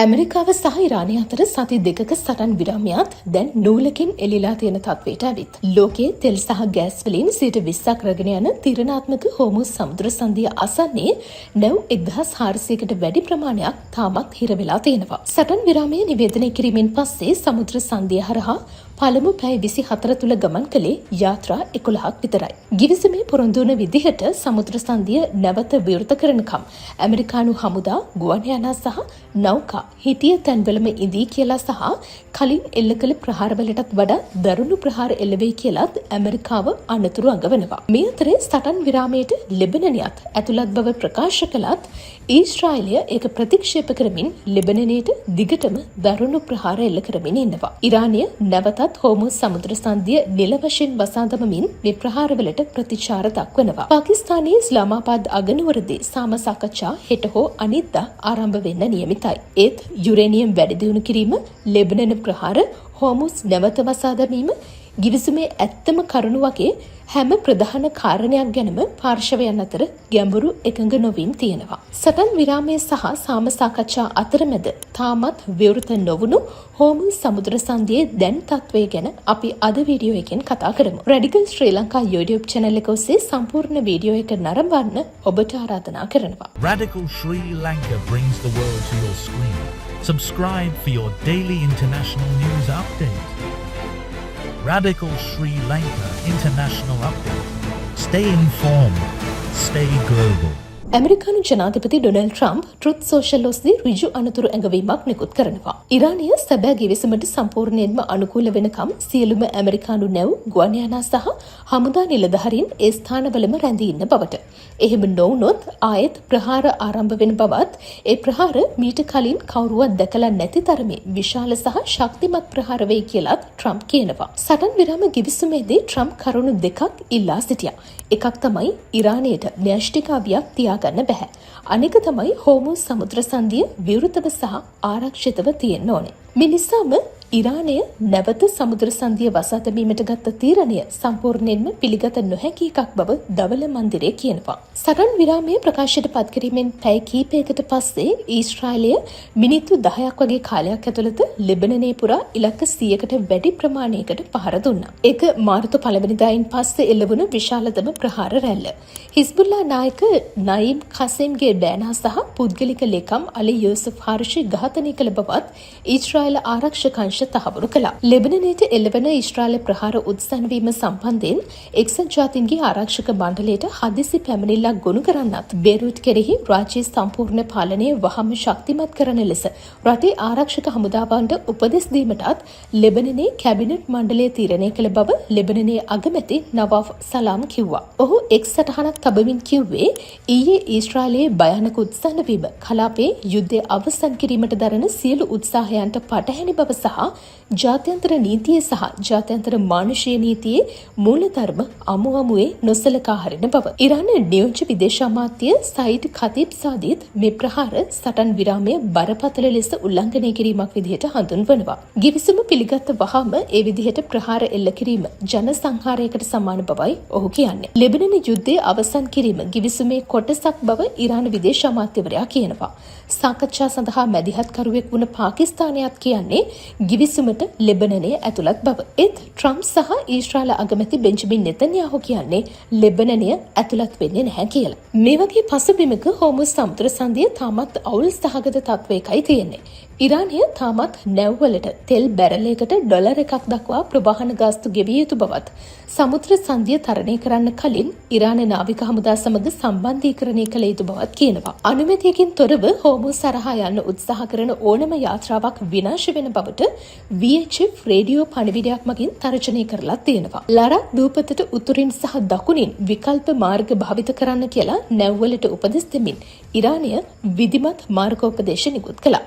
ඇමරිකාව සහ ඉරානය අතර සති 2ක සටන් විරාමයක් දැන් නූලකින් එල්ලිලා තියෙන තත්ත්වයට ඇවිත්. ලෝකයේ තෙල් සහ ගෑස් වලින් 20%ක් රැගෙන යන තීරණාත්මක හෝමුස් සමුද්‍ර සන්ධිය අසන්නේ නැව් 1400කට වැඩි ප්‍රමාණයක් තාමත් හිර වෙලා තියෙනවා. සටන් විරාමය නිවේදනය කිරීමෙන් පස්සේ සමුද්‍ර සන්ධිය හරහා පළමු පැය 24 තුල ගමන් කළේ යාත්‍රා 11ක් විතරයි. ගිවිසුමේ පොරොන්දු වන විදිහට සමුද්‍ර සන්ධිය නැවත විවෘත කරනකම් ඇමරිකානු හමුදා, ගුවන් යානා සහ නෞකා හිටිය තැන්වලම ඉඳී කියලා සහ කලින් එල්ල කළ ප්‍රහාරවලටත් වඩා දරුණු ප්‍රහාර එල්ල වෙයි කියලත් ඇමරිකාව අනතුරු අඟවනවා. මේ අතරේ සටන් විරාමයට ලෙබනනයත් ඇතුළත් බව ප්‍රකාශ කළත්, ඊශ්‍රායලය ඒක ප්‍රතික්ෂේප කරමින් ලෙබනනයට දිගටම දරුණු ප්‍රහාර එල්ල කරමින් ඉන්නවා. ඉරානය නැවතත් හෝමුස් සමුද්‍ර සන්ධිය නිල වශයෙන් වසා දමමින් මේ ප්‍රහාරවලට ප්‍රතිචාර දක්වනවා. පාකිස්තානයේ ඉස්ලාමාබාද් අගනුවරදී සාම සාකච්ඡා හෙට හෝ අනිද්දා ආරම්භ වෙන්න නියමිතයි. ඒත් යුරේනියම් වැඩි දියුණු කිරීම, ලෙබනන ප්‍රහාර, හෝමුස් නැවත වසා දැමීම, ගිවිසුමේ ඇත්තම කරුණු වගේ හැම ප්‍රධාන කාරණයක් ගැනම පාර්ශවයන් අතර ගැඹුරු එකඟ නොවීම් තියෙනවා. සටන් විරාමය සහ සාම සාකච්ඡා අතරමැද තාමත් විවෘත නොවුණු හෝමුස් සමුද්‍ර සන්ධියේ දැන් තත්ත්වය ගැන අපි අද වීඩියෝ එකෙන් කතා කරමු. රැඩිකල් ශ්‍රී ලංකා YouTube channel එක ඔස්සේ සම්පූර්ණ වීඩියෝ එක නරඹන්න ඔබට ආරාධනා කරනවා. Radical Sri Lanka brings the world to your screen. Subscribe for your daily international news update. Radical Sri Lanka International Update. Stay informed. Stay global. ඇමරිකානු ජනාධිපති ඩොනල්ඩ් ට්‍රම්ප් ටෘත් සෝෂල් ඔස්සේ ඍජු අනතුරු ඇඟවීමක් නිකුත් කරනවා. ඉරානය සැබෑ ගිවිසුමට සම්පූර්ණයෙන්ම අනුකූල වෙනකම් සියලුම ඇමරිකානු නැව්, ගුවන් යානා සහ හමුදා නිලධාරීන් ඒ ස්ථානවලම රැඳී ඉන්න බවට. එහෙම නොවුනොත් ආයෙත් ප්‍රහාර ආරම්භ වෙන බවත්, ඒ ප්‍රහාර මීට කලින් කවුරුවත් දැකලා නැති තරමේ විශාල සහ ශක්තිමත් ප්‍රහාර වෙයි කියලත් ට්‍රම්ප් කියනවා. සටන් විරාම ගිවිසුමේදී ට්‍රම්ප් කරුණු දෙකක් ඉල්ලා සිටියා. එකක් තමයි ඉරානයට න්‍යෂ්ටික අවියක් තියාගන්න බැහැ. අනෙක තමයි හෝමුස් සමුද්‍ර සන්ධිය විවෘතව සහ ආරක්ෂිතව තියෙන්න ඕනේ. මේ නිසාම ඉරානය නැවත සමුද්‍ර සන්ධිය වසා තැබීමට ගත්ත තීරණය සම්පූර්ණයෙන්ම පිළිගත නොහැකි එකක් බව ධවල මන්දිරය කියනවා. සටන් විරාමය ප්‍රකාශයට පත් කිරීමෙන් පැය කීපයකට පස්සේ ඊශ්‍රායලය මිනිත්තු 10ක් වගේ කාලයක් ඇතුළත ලෙබනනයේ පුරා ඉලක්ක 100කට වැඩි ප්‍රමාණයකට පහර දුන්නා. ඒක මාර්තු 1 වෙනිදායින් පස්සේ එල්ලවුණු විශාලතම ප්‍රහාර රැල්ල. හිස්බුල්ලා නායක නයිම් කසෙම්ගේ බෑනා සහ පුද්ගලික ලේකම් අලි යූසුෆ් හාරිෂි ඝාතනය කළ බවත් ඊශ්‍රායල ආරක්ෂක අංශ තහවුරු කළා. ලෙබනනයට එල්ලවන ඊශ්‍රායල ප්‍රහාර උත්සන්න වීම සම්බන්ධයෙන් එක්සත් ජාතීන්ගේ ආරක්ෂක මණ්ඩලයට හදිසි පැමිණිල්ලක් ගොනු කරන්නත්, බේරුට් කෙරෙහි රාජ්‍ය සම්පූර්ණ පාලනය වහම ශක්තිමත් කරන ලෙස රටේ ආරක්ෂක හමුදාවන්ට උපදෙස් දීමටත් ලෙබනනේ කැබිනට් මණ්ඩලය තීරණය කළ බව ලෙබනනේ අගමැති නවාෆ් සලාම් කිව්වා. ඔහු එක් සටහනක් තබමින් කිව්වේ, ඊයේ ඊශ්‍රායලයේ භයානක උත්සන්න වීම කලාපයේ යුද්ධය අවසන් කිරීමට දරන සියලු උත්සාහයන්ට පටහැනි බව සහ ජාත්‍යන්තර නීතිය සහ ජාත්‍යන්තර මානුෂීය නීතියේ මූලධර්ම අමු අමුවේ නොසලකා හරින බව. ඉරාන නියෝජ්‍ය විදේශ අමාත්‍ය සයිඩ් ඛතීබ් සාදීත් මේ ප්‍රහාර සටන් විරාමය බරපතල ලෙස උල්ලංඝනය කිරීමක් විදිහට හඳුන්වනවා. ගිවිසුම පිළිගත් වහාම ඒ විදිහට ප්‍රහාර එල්ල කිරීම ජන සංහාරයකට සමාන බවයි ඔහු කියන්නේ. ලෙබනන යුද්ධය අවසන් කිරීම ගිවිසුමේ කොටසක් බව ඉරාන විදේශ අමාත්‍යවරයා කියනවා. සාකච්ඡා සඳහා මැදිහත්කරුවෙක් වුණ පාකිස්තානයත් කියන්නේ ගිවිසුමට ලෙබනනය ඇතුළත් බව. ඒත් ට්‍රම්ප් සහ ඊශ්‍රායල අගමැති බෙන්ජමින් නෙතන්යාහු කියන්නේ ලෙබනනය ඇතුළත් වෙන්නේ නැහැ කියලා. මේ වගේ පසුබිමක හෝමුස් සමුද්‍ර සන්ධිය තාමත් අවුල් සහගත තත්ත්වයකයි තියෙන්නේ. ඉරානය තාමත් නැව්වලට තෙල් බැරලයකට ඩොලර් 1 දක්වා ප්‍රවාහන ගාස්තු ගෙවිය යුතු බවත්, සමුද්‍ර සන්ධිය තරණය කරන්න කලින් ඉරාන නාවික හමුදා සමග සම්බන්ධීකරණය කළ යුතු බවත් කියනවා. අනුමැතියකින් තොරව හෝමුස් හරහා යන්න උත්සාහ කරන ඕනම යාත්‍රාවක් විනාශ වෙන බවට VHF radio පණිවිඩයක් මගින් තර්ජනය කරලා තියෙනවා. ලරක් දූපතට උතුරින් සහ දකුණින් විකල්ප මාර්ග භාවිත කරන්න කියලා නැව්වලට උපදෙස් දෙමින් ඉරානය විධිමත් මාර්ගෝපදේශ නිකුත් කළා.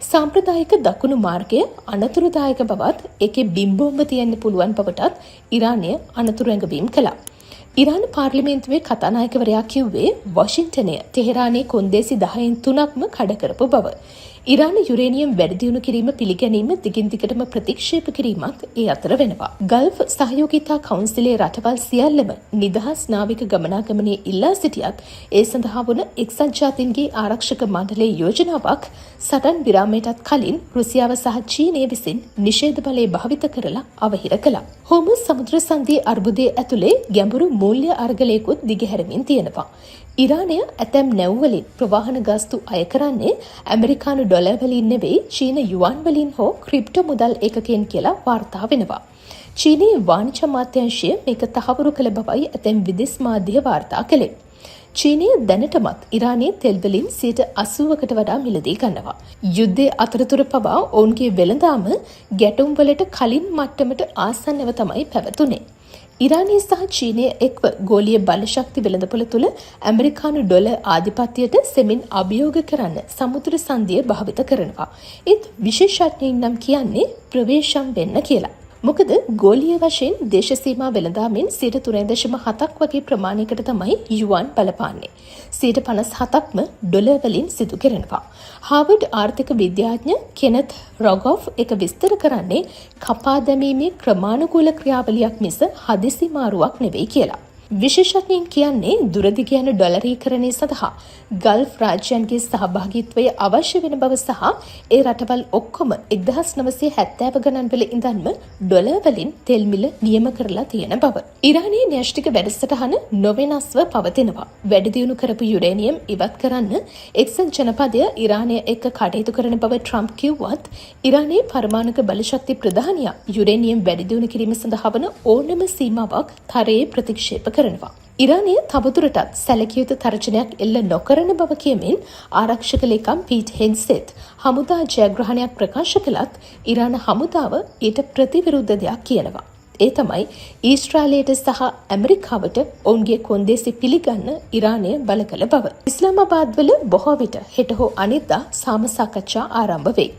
සාම්ප්‍රදායික දකුණු මාර්ගය අනතුරුදායක බවත්, ඒකේ බිම් බෝම්බ තියන්න පුළුවන් බවටත් ඉරානය අනතුරු ඇඟවීම් කළා. ඉරාන පාර්ලිමේන්තුවේ කතානායකවරයා කිව්වේ වොෂින්ටනය ටෙහෙරානයේ කොන්දේසි 10න් 3ක්ම කඩ කරපු බව. ඉරාන යුරේනියම් වැඩි දියුණු කිරීම පිළිගැනීම දිගින් දිගටම ප්‍රතික්ෂේප කිරීමත් ඒ අතර වෙනවා. ගල්ෆ් සහයෝගිතා කවුන්සිලේ රටවල් සියල්ලම නිදහස් නාවික ගමනාගමනය ඉල්ලා සිටියත්, ඒ සඳහා වන එක්සත් ජාතීන්ගේ ආරක්ෂක මණ්ඩලයේ යෝජනාවක් සටන් විරාමයටත් කලින් රුසියාව සහ චීනය විසින් නිෂේධ බලය භාවිත කරලා අවහිර කළා. හෝමුස් සමුද්‍ර සන්ධියේ අර්බුදයේ ඇතුලේ ගැඹුරු මූල්‍ය අරගලයකුත් දිගහැරමින් තියෙනවා. ඉරානය ඇතැම් නැව්වලින් ප්‍රවාහන ගාස්තු අය කරන්නේ ඇමරිකානු ඩොලර් වලින් නෙවෙයි, චීන යුවාන් වලින් හෝ ක්‍රිප්ටෝ මුදල් ඒකකයෙන් කියලා වාර්තා වෙනවා. චීනයේ වාණිජ අමාත්‍යාංශය මේක තහවුරු කළ බවයි ඇතැම් විදෙස් මාධ්‍ය වාර්තා කළේ. චීනය දැනටමත් ඉරානයේ තෙල් වලින් 80%කට වඩා මිලදී ගන්නවා. යුද්ධයේ අතරතුර පවා ඔවුන්ගේ වෙළඳාම ගැටුම් වලට කලින් මට්ටමට ආසන්නව තමයි පැවතුනේ. ඉරානය සහ චීනය එක්ව ගෝලීය බලශක්ති වෙළඳපොළ තුළ ඇමරිකානු ඩොලර් ආධිපත්‍යයට සෙමින් අභියෝග කරන්න සමුද්‍ර සන්ධිය භාවිත කරනවා. ඒත් විශේෂඥයින් නම් කියන්නේ ප්‍රවේශම් වෙන්න කියලා. මොකද ගෝලීය වශයෙන් දේශ සීමා වෙළඳාමෙන් 3.7ක් වගේ ප්‍රමාණයකට තමයි යුවන් බලපාන්නේ. 57%ක්ම ඩොලර් වලින් සිදු කරනවා. හාවර්ඩ් ආර්ථික විද්‍යාඥ කෙනත් රොගොෆ් එක විස්තර කරන්නේ කපා දැමීමේ ක්‍රමානුකූල ක්‍රියාවලියක් මිස හදිසි මාරුවක් නෙවෙයි කියලා. විශේෂඥයින් කියන්නේ දුරදිග යන ඩොලරීකරණය සඳහා ගල්ෆ් රාජ්‍යයන්ගේ සහභාගීත්වය අවශ්‍ය වෙන බව සහ ඒ රටවල් ඔක්කොම 1970 ගණන්වල ඉඳන්ම ඩොලර් වලින් තෙල් මිල නියම කරලා තියෙන බව. ඉරානයේ න්‍යෂ්ටික වැඩසටහන නොවෙනස්ව පවතිනවා. වැඩි දියුණු කරපු යුරේනියම් ඉවත් කරන්න එක්සත් ජනපදය ඉරානය එක්ක කටයුතු කරන බව ට්‍රම්ප් කිව්වත්, ඉරානයේ පරමාණුක බලශක්ති ප්‍රධානියා යුරේනියම් වැඩි දියුණු කිරීම සඳහා වන ඕනම සීමාවක් තරයේ ප්‍රතික්ෂේප කරනවා. ඉරානය තවදුරටත් සැලකිය යුතු තර්ජනයක් එල්ල නොකරන බව කියමින් ආරක්ෂක ලේකම් පීට් හෙග්සෙත් හමුදා ජයග්‍රහණයක් ප්‍රකාශ කළත්, ඉරාන හමුදාව ඊට ප්‍රතිවිරුද්ධ දෙයක් කියනවා. ඒ තමයි ඊශ්‍රායලයට සහ ඇමරිකාවට ඔවුන්ගේ කොන්දේසි පිළිගන්න ඉරානය බල කළ බව. ඉස්ලාමාබාද් වල බොහෝ විට හෙට හෝ අනිද්දා සාම සාකච්ඡා ආරම්භ වෙයි.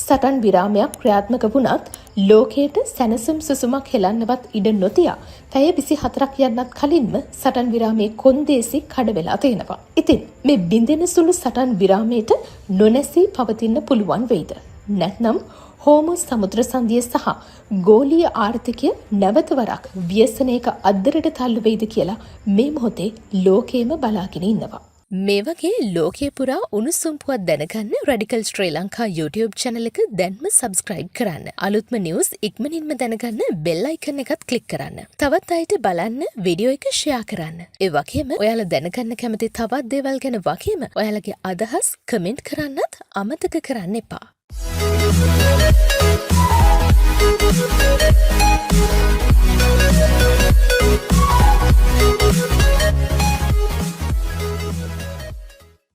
සටන් විරාමයක් ක්‍රියාත්මක වුණත්, ලෝකයට සැනසුම් සුසුමක් හෙලන්නවත් ඉඩ නොතියා පැය 24ක් යන්නත් කලින්ම සටන් විරාමයේ කොන්දේසි කඩ වෙලා තියෙනවා. ඉතින් මේ බිඳෙන සුළු සටන් විරාමයට නොනැසී පවතින්න පුළුවන් වෙයිද? නැත්නම් හෝමුස් සමුද්‍ර සන්ධිය සහ ගෝලීය ආර්ථිකය නැවත වරක් ව්‍යසනයක අද්දරට තල්ලු වෙයිද කියලා මේ මොහොතේ ලෝකයම බලාගෙන ඉන්නවා. මේ වගේ ලෝකය පුරා උණුසුම් පුවත් දැනගන්න රැඩිකල් ශ්‍රී ලංකා YouTube channel එක දැන්ම සබස්ක්‍රයිබ් කරන්න. අලුත්ම නිවුස් ඉක්මනින්ම දැනගන්න බෙල් අයිකන් එකත් ක්ලික් කරන්න. තවත් අයට බලන්න වීඩියෝ එක ෂෙයා කරන්න. ඒ වගේම ඔයාලා දැනගන්න කැමති තවත් දේවල් ගැන වගේම ඔයාලගේ අදහස් කමෙන්ට් කරන්නත් අමතක කරන්න එපා. Thank you.